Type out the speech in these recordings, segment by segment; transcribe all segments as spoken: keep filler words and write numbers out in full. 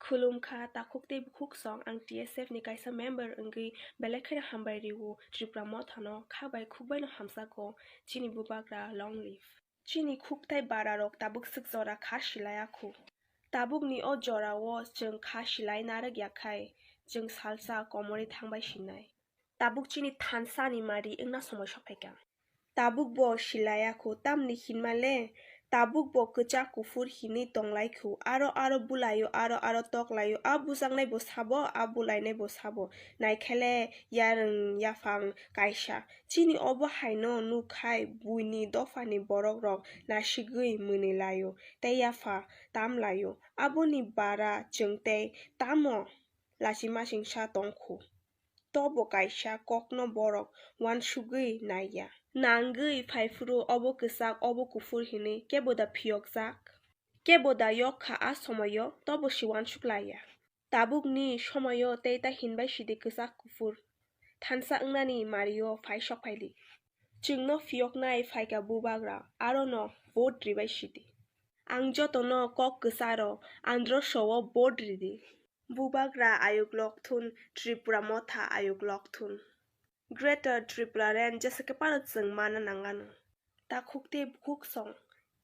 Khulumkha, takhuk tei bukhuk song, ang T S F ni kaisa member wngwi belai kheno hambai rio. Tripura Motha no kha bai khuk bai no hamjago. Chini bubagra long live. Chini khuk tei bara rok tabuk swk jora kha silai akhu. Tabuk ni o jora o chwng kha silai narwk ya khai, chwng salsa komorwi thangbai sinai. Tabuk chini thansa ni mari wngna somoi sophaikha. Tabuk bo silai akhu, tamni hinma le tabuk bo kwchak kuphur hinwi tonglai khu, aro aro bulaio, aro aro toklaio, a bujaknai bo sabo, a bulainai bo sabo, naikhele yarwng yaphang kaisa. Chini obo haino nukhai buini dophani borok rok nasigwi mwnwi laio tei yapha tam laio, aboni bara chwng tei tamo lachimasingsa tongkhu. Tobo kaisa kokno borok uansugwi naiya. Nangwi phaiphuru obo kwchak, obo kuphur hinwi kebo da phiyokjak? Kebo da yok kha a somoio, tobo se uansuk laiya. Tabukni somoio tei ta hinbai sidi kwchak kuphur. Thansa wngnani mario phai sok phaidi. Chwngno phiyoknai phaikha bubagra, arono vote ribai sidi. Ang jotono kok kwcharo androso o vote ridi. Bubagra ayuk lokthun, Tripura Motha ayuk lokthun. Greater Tripura Range jesa khe phano chwng mana nangano. Takhuk tei bukhuk song,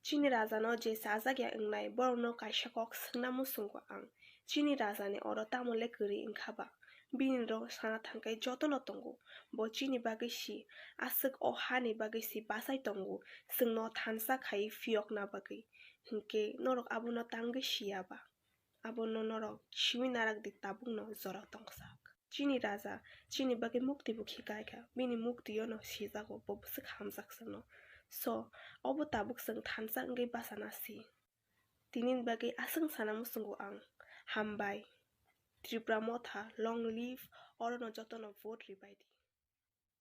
chini rajano je chajak ya wngnai, borokno kaisa kok swngna muchungo ang. Chini rajani oro tamo le kwrwi wngkha ba? Bini rok sana thangkhe jotono tongo. Bo chini bagwi si, aswk o hani bagwi si bachai tongo. Chwngno thansa khai phiyokna bagwi. Hinkhe norok abono tangwi siya ba? Abono norok siwi narak di, tabukno jora tongsak. Chini raja, chini bagwi mukti bo khikai kha, bini mukti o no sijago, bo bwswk hamjak sano. So, obo tabuk chwng thansa wngwi bachana si. Tinini bagwi aswk sana muchungo ang. Hambai. Tripura Motha, long live, orono jotono vote ribai di.